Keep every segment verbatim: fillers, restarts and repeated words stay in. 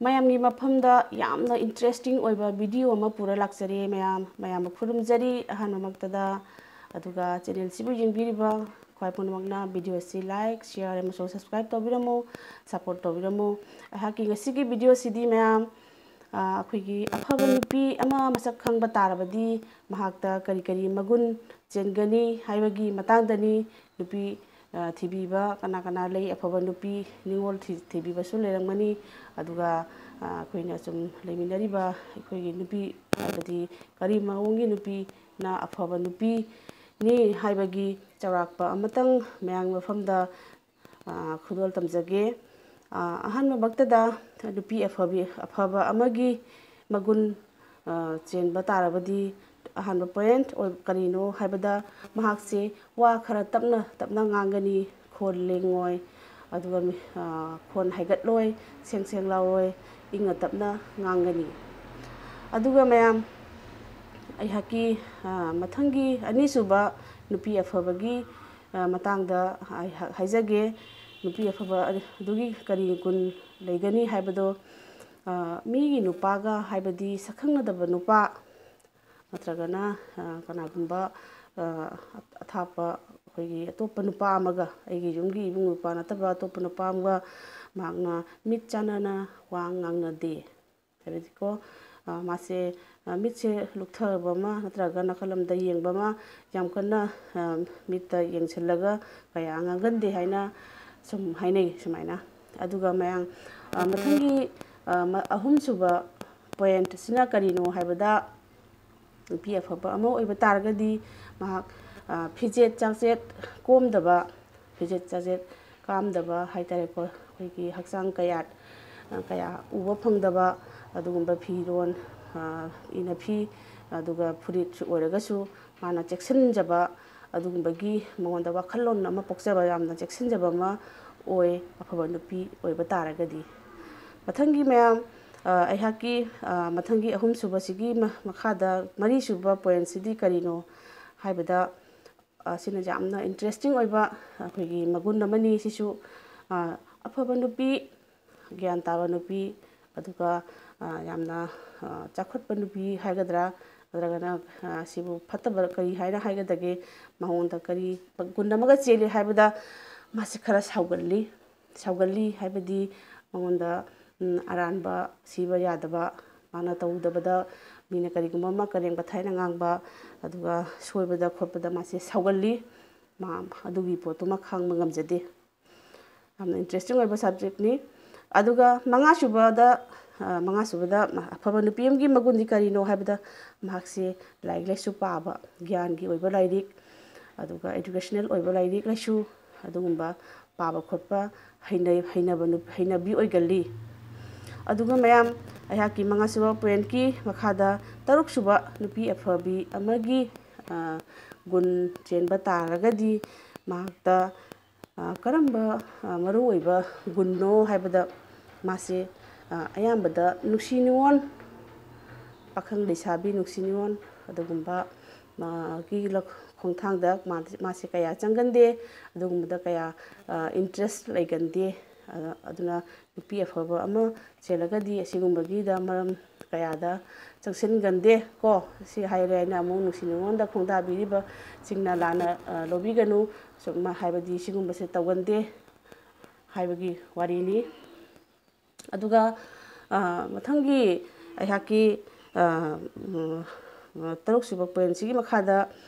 ꯃꯌꯥꯝꯒꯤ ꯃꯐꯝꯗ ꯌꯥꯝꯅ interesting ꯑꯣꯏꯕ video ꯑꯃ ꯄꯨꯔ ꯂꯥꯛꯆꯔꯦ꯫ ꯃꯌꯥꯝ ꯃꯌꯥꯝꯕꯨ ꯈꯨꯔꯨꯝꯖꯔꯤ ꯑꯍꯥꯟꯕꯃꯛꯇꯗ꯫ ꯑꯗꯨꯒ channelꯁꯤꯕꯨ ꯌꯦꯡꯕꯤꯔꯤꯕ ꯈ꯭ꯋꯥꯏ ꯄꯨꯝꯅꯃꯛꯅ video ꯑꯁꯤ like, share ꯑꯃꯁꯨꯡ subscribe ꯇꯧꯕꯤꯔꯝꯃꯨ, support ꯇꯧꯕꯤꯔꯝꯃꯨ꯫ ꯑꯩꯍꯥꯛꯀꯤ ꯉꯁꯤꯒꯤ videoꯁꯤꯗꯤ ꯃꯌꯥꯝ, ꯑ, ꯑꯩꯈꯣꯏꯒꯤ ꯑꯐꯕ ꯅꯨꯄꯤ ꯑꯃ ꯃꯁꯛ ꯈꯪꯕ ꯇꯥꯔꯕꯗꯤ ꯃꯍꯥꯛꯇ ꯀꯔꯤ ꯀꯔꯤ ꯃꯒꯨꯟ ꯆꯦꯟꯒꯅꯤ ꯍꯥꯏꯕꯒꯤ ꯃꯇꯥꯡꯗꯅꯤ꯫ ꯅꯨꯄꯤ, ꯑ, ꯊꯤꯕꯤꯕ ꯀꯅꯥ ꯀꯅꯥ ꯂꯩ? ꯑꯐꯕ ꯅꯨꯄꯤ ꯅꯤꯉꯣꯜ ꯊꯤ-, ꯊꯤꯕꯤꯕꯁꯨ ꯂꯩꯔꯝꯒꯅꯤ꯫ ꯑꯗꯨꯒ, ꯑ, ꯑꯩꯈꯣꯏꯅ ꯁꯨꯝ ꯂꯩꯃꯤꯟꯅꯔꯤꯕ ꯑꯩꯈꯣꯏꯒꯤ ꯅꯨꯄꯤ ꯍꯥꯏꯕꯗꯤ ꯀꯔꯤ ꯃꯑꯣꯡꯒꯤ ꯅꯨꯄꯤꯅ ꯑꯐꯕ ꯅꯨꯄꯤꯅꯤ ꯍꯥꯏꯕꯒꯤ ꯆꯥꯎꯔꯥꯛꯄ ꯑꯃꯇꯪ ꯃꯌꯥꯝꯒꯤ ꯃꯐꯝꯗ, ꯑ, ꯈꯨꯗꯣꯜ ꯇꯝꯖꯒꯦ꯫ ꯑ, ꯑꯍꯥꯟꯕꯃꯛꯇꯗ ꯅꯨꯄꯤ ꯑꯐꯕꯤ-, ꯑꯐꯕ ꯑꯃꯒꯤ ꯃꯒꯨꯟ, ꯑ, ꯆꯦꯟꯕ ꯇꯥꯔꯕꯗꯤ ꯑꯍꯥꯟꯕ point ꯑꯣꯏ-, ꯀꯔꯤꯅꯣ ꯍꯥꯏꯕꯗ ꯃꯍꯥꯛꯁꯦ ꯋꯥ ꯈꯔ ꯇꯞꯅ ꯇꯞꯅ ꯉꯥꯡꯒꯅꯤ, ꯈꯣꯟ ꯂꯦꯡꯉꯣꯏ, ꯑꯗꯨꯒ ꯃꯤ-, ꯑ, ꯈꯣꯟ ꯍꯥꯏꯒꯠꯂꯣꯏ, ꯁꯦꯡ ꯁꯦꯡ ꯂꯥꯎꯔꯣꯏ, ꯏꯪꯅ ꯇꯞꯅ ꯉꯥꯡꯒꯅꯤ꯫ ꯑꯗꯨꯒ ꯃꯌꯥꯝ, ꯑꯩꯍꯥꯛꯀꯤ, ꯑ, ꯃꯊꯪꯒꯤ ꯑꯅꯤꯁꯨꯕ ꯅꯨꯄꯤ ꯑꯐꯕꯒꯤ, ꯑ, ꯃꯇꯥꯡꯗ ꯑꯩꯍꯥꯛ ꯍꯥꯏꯖꯒꯦ꯫ ꯅꯨꯄꯤ ꯑꯐꯕ ꯑꯗꯨꯒꯤ ꯀꯔꯤ ꯒꯨꯟ ꯂꯩꯒꯅꯤ ꯍꯥꯏꯕꯗꯣ, ꯑ, ꯃꯤꯒꯤ ꯅꯨꯄꯥꯒ, ꯍꯥꯏꯕꯗꯤ ꯁꯛꯈꯪꯅꯗꯕ ꯅꯨꯄꯥ ꯅꯠꯇ꯭ꯔꯒꯅ, ꯑ, ꯀꯅꯥꯒꯨꯝꯕ, ꯑ, ꯑꯊꯥꯞꯄ ꯑꯩꯈꯣꯏꯒꯤ ꯑꯇꯣꯞꯄ ꯅꯨꯄꯥ ꯑꯃꯒ, ꯑꯩꯒꯤ ꯌꯨꯝꯒꯤ ꯏꯕꯨꯡ ꯅꯨꯄꯥ ꯅꯠꯇꯕ ꯑꯇꯣꯞꯄ ꯅꯨꯄꯥ ꯑꯃꯒ ꯃꯍꯥꯛꯅ ꯃꯤꯠ ꯆꯥꯟꯅꯅ ꯋꯥ ꯉꯥꯡꯅꯗꯦ꯫ ꯍꯥꯏꯕꯗꯤꯀꯣ, ꯑ, ꯃꯥꯁꯦ, ꯑ, ꯃꯤꯠꯁꯦ ꯂꯨꯛꯊꯕ ꯑꯃ ꯅꯠꯇ꯭ꯔꯒ ꯅꯥꯀꯜ ꯑꯃꯗ ꯌꯦꯡꯕ ꯑꯃ, ꯌꯥꯝ ꯀꯟꯅ, ꯑ, ꯃꯤꯠꯇ ꯌꯦꯡꯁꯤꯜꯂꯒ ꯀꯌꯥ ꯉꯥꯡꯒꯟꯗꯦ ꯍꯥꯏꯅ ꯁꯨꯝ ꯍꯥꯏꯅꯩ ꯁꯨꯃꯥꯏꯅ꯫ ꯑꯗꯨꯒ ꯃꯌꯥꯝ, ꯑ, ꯃꯊꯪꯒꯤ, ꯑ, ꯃ-, ꯑꯍꯨꯝꯁꯨꯕ point ꯁꯤꯅ ꯀꯔꯤꯅꯣ ꯍꯥꯏꯕꯗ, ꯅꯨꯄꯤ ꯑꯐꯕ ꯑꯃ ꯑꯣꯏꯕ ꯇꯥꯔꯒꯗꯤ ꯃꯍꯥꯛ, ꯑ, ꯐꯤꯖꯦꯠ ꯆꯥꯛꯆꯦꯠ ꯀꯣꯝꯗꯕ, ꯐꯤꯖꯦꯠ ꯆꯥꯛꯆꯦꯠ ꯀꯥꯝꯗꯕ ꯍꯥꯏꯇꯥꯔꯦꯀꯣ, ꯑꯩꯈꯣꯏꯒꯤ ꯍꯛꯆꯥꯡ ꯀꯌꯥꯠ, ꯑ, ꯀꯌꯥ ꯎꯕ ꯐꯪꯗꯕ ꯑꯗꯨꯒꯨꯝꯕ ꯐꯤꯔꯣꯜ, ꯑ, ꯏꯅꯐꯤ, ꯑꯗꯨꯒ ꯐꯨꯔꯤꯠꯁꯨ ꯑꯣꯏꯔꯒꯁꯨ ꯃꯥꯅ ꯆꯦꯛꯁꯤꯟꯖꯕ, ꯑꯗꯨꯒꯨꯝꯕꯒꯤ ꯃꯉꯣꯟꯗ ꯋꯥꯈꯜꯂꯣꯟ ꯑꯃ ꯄꯣꯛꯆꯕ, ꯌꯥꯝꯅ ꯆꯦꯛꯁꯤꯟꯖꯕ ꯑꯃ ꯑꯣꯏ, ꯑꯐꯕ ꯅꯨꯄꯤ ꯑꯣꯏꯕ ꯇꯥꯔꯒꯗꯤ꯫ ꯃꯊꯪꯒꯤ ꯃꯌꯥꯝ, ꯑ, ꯑꯩꯍꯥꯛꯀꯤ, ꯑ, ꯃꯊꯪꯒꯤ ꯑꯍꯨꯝꯁꯨꯕꯁꯤꯒꯤ ꯃ-, ꯃꯈꯥꯗ ꯃꯔꯤꯁꯨꯕ point ꯁꯤꯗꯤ ꯀꯔꯤꯅꯣ ꯍꯥꯏꯕꯗ, ꯑ, ꯁꯤꯅ ꯌꯥꯝꯅ interesting ꯑꯣꯏꯕ ꯑꯩꯈꯣꯏꯒꯤ ꯃꯒꯨꯟ ꯑꯃꯅꯤ꯫ ꯁꯤꯁꯨ, ꯑ, ꯑꯐꯕ ꯅꯨꯄꯤ, ꯒ꯭ꯌꯥꯟ ꯇꯥꯕ ꯅꯨꯄꯤ, ꯑꯗꯨꯒ ꯌꯥꯝꯅ ꯆꯥꯎꯈꯠꯄ ꯅꯨꯄꯤ ꯍꯥꯏꯒꯗ꯭ꯔꯥ, ꯅꯠꯇ꯭ꯔꯒꯅ ꯁꯤꯕꯨ ꯐꯠꯇꯕ ꯀꯔꯤ ꯍꯥꯏꯅ ꯍꯥꯏꯒꯗꯒꯦ? ꯃꯉꯣꯟꯗ ꯀꯔꯤ ꯒꯨꯟ ꯑꯃꯒ ꯆꯦꯜꯂꯤ ꯍꯥꯏꯕꯗ ꯃꯥꯁꯤ ꯈꯔ ꯁꯥꯎꯒꯜꯂꯤ꯫ ꯁꯥꯎꯒꯜꯂꯤ ꯍꯥꯏꯕꯗꯤ ꯃꯉꯣꯟꯗ ꯑꯔꯥꯟꯕ, ꯁꯤꯕ ꯌꯥꯗꯕ, ꯃꯥꯅ ꯇꯧꯗꯕꯗ ꯃꯤꯅ ꯀꯔꯤꯒꯨꯝꯕ ꯑꯃ ꯀꯔꯦꯝ ꯀꯊꯥꯏꯅ ꯉꯥꯡꯕ, ꯑꯗꯨꯒ ꯁꯣꯏꯕꯗ ꯈꯣꯠꯄꯗ ꯃꯥꯁꯦ ꯁꯥꯎꯒꯜꯂꯤ꯫ ꯃꯥ ꯑꯗꯨꯒꯤ ꯄꯣꯠꯇꯨꯃ ꯈꯥꯡꯕ ꯉꯝꯖꯗꯦ꯫ ꯌꯥꯝꯅ interesting ꯑꯣꯏꯕ subjectꯅꯤ꯫ ꯑꯗꯨꯒ ꯃꯉꯥꯁꯨꯕꯗ, ꯃꯉꯥꯁꯨꯕꯗ ꯑꯐꯕ ꯅꯨꯄꯤ ꯑꯃꯒꯤ ꯃꯒꯨꯟꯗꯤ ꯀꯔꯤꯅꯣ ꯍꯥꯏꯕꯗ, ꯃꯍꯥꯛꯁꯦ ꯂꯥꯏꯔꯤꯛ ꯂꯥꯏꯁꯨ ꯄꯥꯕ, ꯒ꯭ꯌꯥꯟꯒꯤ ꯑꯣꯏꯕ ꯂꯥꯏꯔꯤꯛ, ꯑꯗꯨꯒ educational ꯑꯣꯏꯕ ꯂꯥꯏꯔꯤꯛ ꯂꯥꯏꯁꯨ, ꯑꯗꯨꯒꯨꯝꯕ ꯄꯥꯕ ꯈꯣꯠꯄ ꯍꯩꯅ-, ꯍꯩꯅꯕ ꯅꯨ-, ꯍꯩꯅꯕꯤ ꯑꯣꯏꯒꯜꯂꯤ꯫ ꯑꯗꯨꯒ ꯃꯌꯥꯝ, ꯑꯩꯍꯥꯛꯀꯤ ꯃꯉꯥꯁꯨꯕ pointꯀꯤ ꯃꯈꯥꯗ ꯇꯔꯨꯛꯁꯨꯕ ꯅꯨꯄꯤ ꯑꯐꯕꯤ ꯑꯃꯒꯤ ꯒꯨꯟ ꯆꯦꯟꯕ ꯇꯥꯔꯒꯗꯤ ꯃꯍꯥꯛꯇ ꯀꯔꯝꯕ ꯃꯔꯨꯑꯣꯏꯕ ꯒꯨꯟꯅꯣ ꯍꯥꯏꯕꯗ, ꯃꯥꯁꯦ ꯑꯌꯥꯝꯕꯗ ꯅꯨꯡꯁꯤ ꯅꯨꯡꯉꯣꯟ, ꯄꯥꯈꯪ ꯂꯩꯁꯥꯕꯤ ꯅꯨꯡꯁꯤ ꯅꯨꯡꯉꯣꯟ ꯑꯗꯨꯒꯨꯝꯕ ꯃꯥꯒꯤ ꯈꯣꯡꯊꯥꯡꯗ ꯃꯥꯁꯦ ꯀꯌꯥ ꯆꯪꯒꯟꯗꯦ, ꯑꯗꯨꯒꯨꯝꯕꯗ ꯀꯌꯥ interest ꯂꯩꯒꯟꯗꯦ꯫ ꯑꯗꯨꯅ ꯅꯨꯄꯤ ꯑꯐꯕ ꯑꯃ ꯆꯦꯜꯂꯒꯗꯤ ꯑꯁꯤꯒꯨꯝꯕꯒꯤꯗ ꯃꯔꯝ ꯀꯌꯥꯗ ꯆꯪꯁꯤꯟꯒꯟꯗꯦ ꯀꯣ꯫ ꯁꯤ ꯍꯥꯏꯔꯦ ꯍꯥꯏꯅ ꯑꯃꯨꯛ ꯅꯨꯡꯁꯤ ꯅꯨꯡꯉꯣꯟꯗ ꯈꯣꯡꯗꯥꯕꯤꯔꯤꯕꯁꯤꯡꯅ ꯂꯥꯟꯅ ꯂꯧꯕꯤꯒꯅꯨ꯫ ꯁꯨꯝ ꯍꯥꯏꯕꯗꯤ ꯁꯤꯒꯨꯝꯕꯁꯦ ꯇꯧꯒꯟꯗꯦ ꯍꯥꯏꯕꯒꯤ ꯋꯥꯔꯤꯅꯤ꯫ ꯑꯗꯨꯒ ꯃꯊꯪꯒꯤ ꯑꯩꯍꯥꯛꯀꯤ ꯇꯔꯨꯛꯁꯨꯕ pointꯁꯤꯒꯤ ꯃꯈꯥꯗ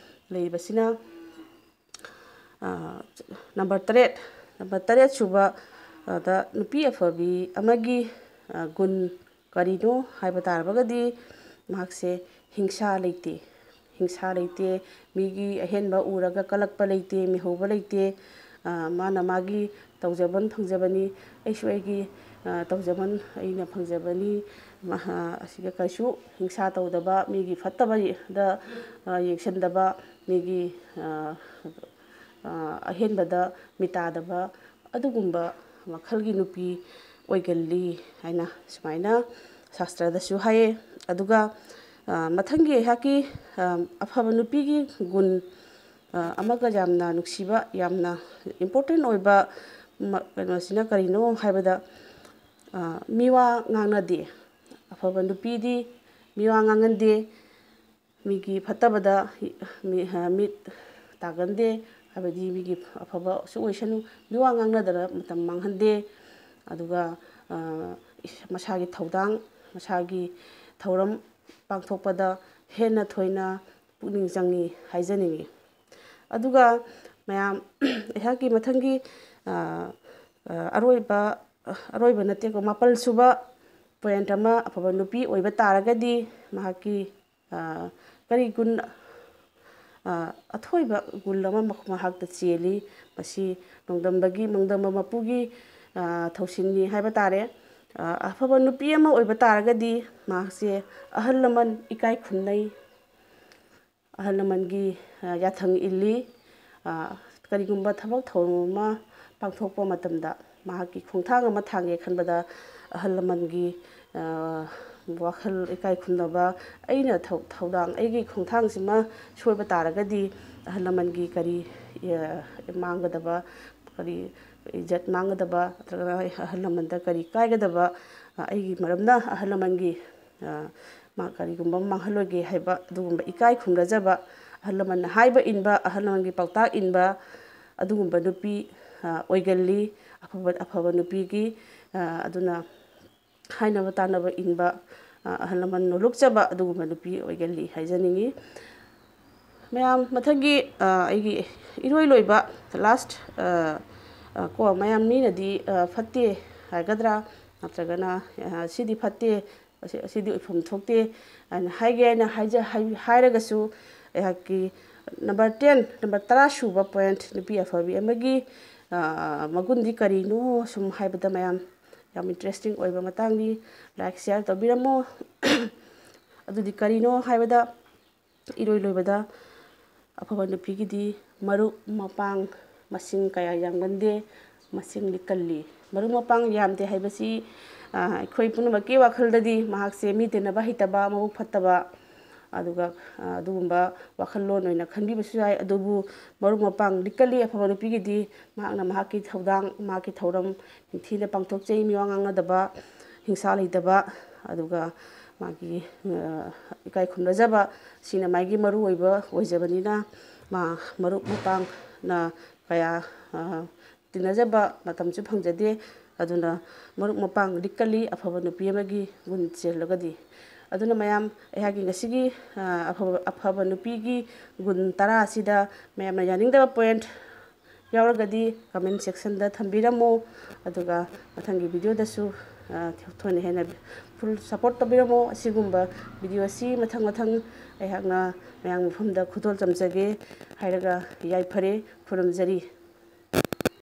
ꯂꯩꯔꯤꯕꯁꯤꯅ number ꯇꯔꯦꯠ, number ꯇꯔꯦꯠ ꯁꯨꯕ, ꯑꯗ ꯅꯨꯄꯤ ꯑꯐꯕꯤ ꯑꯃꯒꯤ ꯒꯨꯟ ꯀꯔꯤꯅꯣ ꯍꯥꯏꯕ ꯇꯥꯔꯕꯒꯗꯤ, ꯃꯍꯥꯛꯁꯦ ꯍꯤꯡꯁꯥ ꯂꯩꯇꯦ꯫ ꯍꯤꯡꯁꯥ ꯂꯩꯇꯦ, ꯃꯤꯒꯤ ꯑꯍꯦꯟꯕ ꯎꯔꯒ ꯀꯜꯂꯛꯄ ꯂꯩꯇꯦ, ꯃꯤꯍꯧꯕ ꯂꯩꯇꯦ꯫ ꯃꯥꯅ ꯃꯥꯒꯤ ꯇꯧꯖꯕꯟ ꯐꯪꯖꯕꯅꯤ, ꯑꯩꯁꯨ ꯑꯩꯒꯤ ꯇꯧꯖꯕꯟ, ꯑꯩꯅ ꯐꯪꯖꯕꯅꯤ꯫ ꯑꯁꯤꯒ ꯀꯩꯁꯨ ꯍꯤꯡꯁꯥ ꯇꯧꯗꯕ, ꯃꯤꯒꯤ ꯐꯠꯇꯕꯗ ꯌꯦꯡꯁꯤꯟꯗꯕ, ꯃꯤꯒꯤ ꯑꯍꯦꯟꯕꯗ ꯃꯤꯇꯥꯗꯕ ꯑꯗꯨꯒꯨꯝꯕ ꯃꯈꯜꯒꯤ ꯅꯨꯄꯤ ꯑꯣꯏꯒꯜꯂꯤ ꯍꯥꯏꯅ ꯁꯨꯃꯥꯏꯅ ꯁꯥꯁꯇ꯭ꯔꯗꯁꯨ ꯍꯥꯏꯌꯦ꯫ ꯑꯗꯨꯒ ꯃꯊꯪꯒꯤ ꯑꯩꯍꯥꯛꯀꯤ ꯑꯐꯕ ꯅꯨꯄꯤꯒꯤ ꯒꯨꯟ ꯑꯃꯒ ꯌꯥꯝꯅ ꯅꯨꯡꯁꯤꯕ, ꯌꯥꯝꯅ important ꯑꯣꯏꯕ ꯀꯩꯅꯣꯁꯤꯅ ꯀꯔꯤꯅꯣ ꯍꯥꯏꯕꯗ, ꯃꯤꯋꯥ ꯉꯥꯡꯅꯗꯦ꯫ ꯑꯐꯕ ꯅꯨꯄꯤꯗꯤ ꯃꯤꯋꯥ ꯉꯥꯡꯍꯟꯗꯦ, ꯃꯤꯒꯤ ꯐꯠꯇꯕꯗ ꯃꯤ-, ꯃꯤꯠ ꯇꯥꯒꯟꯗꯦ, ꯍꯥꯏꯕꯗꯤ ꯃꯤꯒꯤ ꯑꯐꯕꯁꯨ ꯑꯣꯏꯁꯅꯨ, ꯃꯤꯋꯥ ꯉꯥꯡꯅꯗꯅ ꯃꯇꯝ ꯃꯥꯡꯍꯟꯗꯦ꯫ ꯑꯗꯨꯒ ꯃꯁꯥꯒꯤ ꯊꯧꯗꯥꯡ, ꯃꯁꯥꯒꯤ ꯊꯧꯔꯝ ꯄꯥꯡꯊꯣꯛꯄꯗ ꯍꯦꯟꯅ ꯊꯣꯏꯅ ꯄꯨꯛꯅꯤꯡ ꯆꯪꯉꯤ ꯍꯥꯏꯖꯅꯤꯡꯉꯤ꯫ ꯑꯗꯨꯒ ꯃꯌꯥꯝ, ꯑꯩꯍꯥꯛꯀꯤ ꯃꯊꯪꯒꯤ ꯑꯔꯣꯏꯕ, ꯑꯔꯣꯏꯕ ꯅꯠꯇꯦꯀꯣ, ꯃꯥꯄꯜ ꯁꯨꯕ ꯄꯣꯏꯟꯠ ꯑꯃ, ꯑꯐꯕ ꯅꯨꯄꯤ ꯑꯣꯏꯕ ꯇꯥꯔꯒꯗꯤ ꯃꯍꯥꯛꯀꯤ ꯀꯔꯤ ꯒꯨꯟ, ꯑꯊꯣꯏꯕ ꯒꯨꯟ ꯑꯃ ꯃꯍꯥꯛꯇ ꯆꯦꯜꯂꯤ꯫ ꯃꯁꯤ ꯅꯣꯡꯗꯝꯕꯒꯤ, ꯅꯣꯡꯗꯝꯕ ꯃꯄꯨꯒꯤ ꯊꯧꯁꯤꯜꯅꯤ ꯍꯥꯏꯕ ꯇꯥꯔꯦ꯫ ꯑꯐꯕ ꯅꯨꯄꯤ ꯑꯃ ꯑꯣꯏꯕ ꯇꯥꯔꯒꯗꯤ ꯃꯍꯥꯛꯁꯦ ꯑꯍꯜ ꯂꯃꯟ ꯏꯀꯥꯏ ꯈꯨꯝꯅꯩ, ꯑꯍꯜ ꯂꯃꯟꯒꯤ ꯌꯥꯊꯪ ꯏꯜꯂꯤ꯫ ꯀꯔꯤꯒꯨꯝꯕ ꯊꯕꯛ ꯊꯧꯔꯝ ꯑꯃ ꯄꯥꯡꯊꯣꯛꯄ ꯃꯇꯝꯗ ꯃꯍꯥꯛꯀꯤ ꯈꯣꯡꯊꯥꯡ ꯑꯃ ꯊꯥꯡꯒꯦ ꯈꯟꯕꯗ ꯑꯍꯜ ꯂꯃꯟꯒꯤ ꯋꯥꯈꯜ ꯏꯀꯥꯏ ꯈꯨꯝꯅꯕ, ꯑꯩꯅ ꯊꯧ-, ꯊꯧꯗꯥꯡ, ꯑꯩꯒꯤ ꯈꯣꯡꯊꯥꯡꯁꯤꯃ ꯁꯣꯏꯕ ꯇꯥꯔꯒꯗꯤ ꯑꯍꯜ ꯂꯃꯟꯒꯤ ꯀꯔꯤ ꯃꯥꯡꯒꯗꯕ, ꯀꯔꯤ ꯏꯖꯠ ꯃꯥꯡꯒꯗꯕ, ꯅꯠꯇ꯭ꯔꯒꯅ ꯑꯍꯜ ꯂꯃꯟꯗ ꯀꯔꯤ ꯀꯥꯏꯒꯗꯕ, ꯑꯩꯒꯤ ꯃꯔꯝꯅ ꯑꯍꯜ ꯂꯃꯟꯒꯤ ꯃꯥ ꯀꯔꯤꯒꯨꯝꯕ ꯑꯃ ꯃꯥꯡꯍꯜꯂꯣꯏꯒꯦ ꯍꯥꯏꯕ ꯑꯗꯨꯒꯨꯝꯕ ꯏꯀꯥꯏ ꯈꯨꯝꯅꯖꯕ, ꯑꯍꯜ ꯂꯃꯟꯅ ꯍꯥꯏꯕ ꯏꯟꯕ, ꯑꯍꯜ ꯂꯃꯟꯒꯤ ꯄꯥꯎꯇꯥꯛ ꯏꯟꯕ ꯑꯗꯨꯒꯨꯝꯕ ꯅꯨꯄꯤ ꯑꯣꯏꯒꯜꯂꯤ꯫ ꯑꯐꯕ, ꯑꯐꯕ ꯅꯨꯄꯤꯒꯤ, ꯑꯗꯨꯅ ꯍꯥꯏꯅꯕ ꯇꯥꯅꯕ ꯏꯟꯕ, ꯑꯍꯜ ꯂꯃꯟ ꯅꯣꯂꯨꯛꯆꯕ ꯑꯗꯨꯒꯨꯝꯕ ꯅꯨꯄꯤ ꯑꯣꯏꯒꯜꯂꯤ ꯍꯥꯏꯖꯅꯤꯡꯉꯤ꯫ ꯃꯌꯥꯝ, ꯃꯊꯪꯒꯤ ꯑꯩꯒꯤ ꯏꯔꯣꯏ ꯂꯣꯏꯕ, ꯂꯥꯁ, ꯀꯣ, ꯃꯌꯥꯝ ꯃꯤꯅꯗꯤ ꯐꯠꯇꯦ ꯍꯥꯏꯒꯗ꯭ꯔꯥ, ꯅꯠꯇ꯭ꯔꯒꯅ ꯁꯤꯗꯤ ꯐꯠꯇꯦ, ꯑꯁꯤ, ꯑꯁꯤꯗꯤ ꯑꯣꯏꯐꯝ ꯊꯣꯛꯇꯦ ꯍꯥꯏꯅ ꯍꯥꯏꯒꯦ ꯍꯥꯏꯅ ꯍꯥꯏꯖ-, ꯍꯥꯏ-, ꯍꯥꯏꯔꯒꯁꯨ ꯑꯩꯍꯥꯛꯀꯤ ꯅꯝꯕꯔ ꯇꯦꯟ, ꯅꯝꯕꯔ ꯇꯔꯥ ꯁꯨꯕ ꯄꯣꯏꯟꯠ, ꯅꯨꯄꯤ ꯑꯐꯕꯤ ꯑꯃꯒꯤ ꯃꯒꯨꯟꯗꯤ ꯀꯔꯤꯅꯣ ꯁꯨꯝ ꯍꯥꯏꯕꯗ ꯃꯌꯥꯝ ꯌꯥꯝ ꯏꯟꯇꯔꯦꯁꯇꯤꯡ ꯑꯣꯏꯕ ꯃꯇꯥꯡꯅꯤ꯫ ꯂꯥꯏꯛ, ꯁꯤꯌꯥꯔ ꯇꯧꯕꯤꯔꯝꯃꯣ꯫ ꯑꯗꯨꯗꯤ ꯀꯔꯤꯅꯣ ꯍꯥꯏꯕꯗ, ꯏꯔꯣꯏ ꯂꯣꯏꯕꯗ ꯑꯐꯕ ꯅꯨꯄꯤꯒꯤꯗꯤ ꯃꯔꯨꯞ ꯃꯄꯥꯡ ꯃꯁꯤꯡ ꯀꯌꯥ ꯌꯥꯝꯒꯟꯗꯦ, ꯃꯁꯤꯡꯗꯤ ꯀꯜꯂꯤ꯫ ꯃꯔꯨꯞ ꯃꯄꯥꯡ ꯌꯥꯝꯗꯦ ꯍꯥꯏꯕꯁꯤ, ꯑꯩꯈꯣꯏ ꯄꯨꯝꯅꯃꯛꯀꯤ ꯋꯥꯈꯜꯗꯗꯤ ꯃꯍꯥꯛꯁꯦ ꯃꯤ ꯇꯤꯟꯅꯕ ꯍꯩꯇꯕ, ꯃꯕꯨꯛ ꯐꯠꯇꯕ, ꯑꯗꯨꯒ ꯑꯗꯨꯒꯨꯝꯕ ꯋꯥꯈꯜꯂꯣꯟ ꯑꯣꯏꯅ ꯈꯟꯕꯤꯕꯁꯨ ꯌꯥꯏ꯫ ꯑꯗꯨꯕꯨ ꯃꯔꯨꯞ ꯃꯄꯥꯡ ꯂꯤꯛꯀꯜꯂꯤ ꯑꯐꯕ ꯅꯨꯄꯤꯒꯤꯗꯤ ꯃꯍꯥꯛꯅ ꯃꯍꯥꯛꯀꯤ ꯊꯧꯗꯥꯡ, ꯃꯍꯥꯛꯀꯤ ꯊꯧꯔꯝ ꯅꯤꯡꯊꯤꯅ ꯄꯥꯡꯊꯣꯛꯆꯩ, ꯃꯤꯋꯥ ꯉꯥꯡꯅꯗꯕ, ꯍꯤꯡꯁꯥ ꯂꯩꯇꯕ, ꯑꯗꯨꯒ ꯃꯥꯒꯤ ꯏꯀꯥꯏ ꯈꯨꯝꯅꯖꯕ, ꯁꯤꯅ ꯃꯥꯒꯤ ꯃꯔꯨ ꯑꯣꯏꯕ ꯑꯣꯏꯖꯕꯅꯤꯅ ꯃꯥ ꯃꯔꯨꯞ ꯃꯄꯥꯡꯅ ꯀꯌꯥ ꯇꯤꯟꯅꯖꯕ ꯃꯇꯝꯁꯨ ꯐꯪꯖꯗꯦ꯫ ꯑꯗꯨꯅ ꯃꯔꯨꯞ ꯃꯄꯥꯡ ꯂꯤꯛꯀꯜꯂꯤ ꯑꯐꯕ ꯅꯨꯄꯤ ꯑꯃꯒꯤ ꯒꯨꯟ ꯆꯦꯜꯂꯒꯗꯤ꯫ ꯑꯗꯨꯅ ꯃꯌꯥꯝ, ꯑꯩꯍꯥꯛꯀꯤ ꯉꯁꯤꯒꯤ ꯑꯐꯕ ꯑꯐꯕ ꯅꯨꯄꯤꯒꯤ ꯒꯨꯟ ꯇꯔꯥ ꯑꯁꯤꯗ ꯃꯌꯥꯝꯅ ꯌꯥꯅꯤꯡꯗꯕ ꯄꯣꯏꯟꯠ ꯌꯥꯎꯔꯒꯗꯤ ꯀꯃꯦꯟ ꯁꯦꯛꯁꯟꯗ ꯊꯝꯕꯤꯔꯝꯃꯣ꯫ ꯑꯗꯨꯒ ꯃꯊꯪꯒꯤ ꯚꯤꯗꯤꯑꯣꯗꯁꯨ ꯊꯣꯏꯅ ꯍꯦꯟꯅ ꯐꯨꯜ ꯁꯞꯄꯣꯔꯠ ꯇꯧꯕꯤꯔꯝꯃꯣ꯫ ꯑꯁꯤꯒꯨꯝꯕ ꯚꯤꯗꯤꯑꯣ ꯑꯁꯤ ꯃꯊꯪ ꯃꯊꯪ ꯑꯩꯍꯥꯛꯅ ꯃꯌꯥꯝ ꯃꯐꯝꯗ ꯈꯨꯗꯣꯜ ꯆꯝꯖꯒꯦ ꯍꯥꯏꯔꯒ ꯌꯥꯏꯐꯔꯦ, ꯈꯨꯔꯨꯝꯖꯔꯤ꯫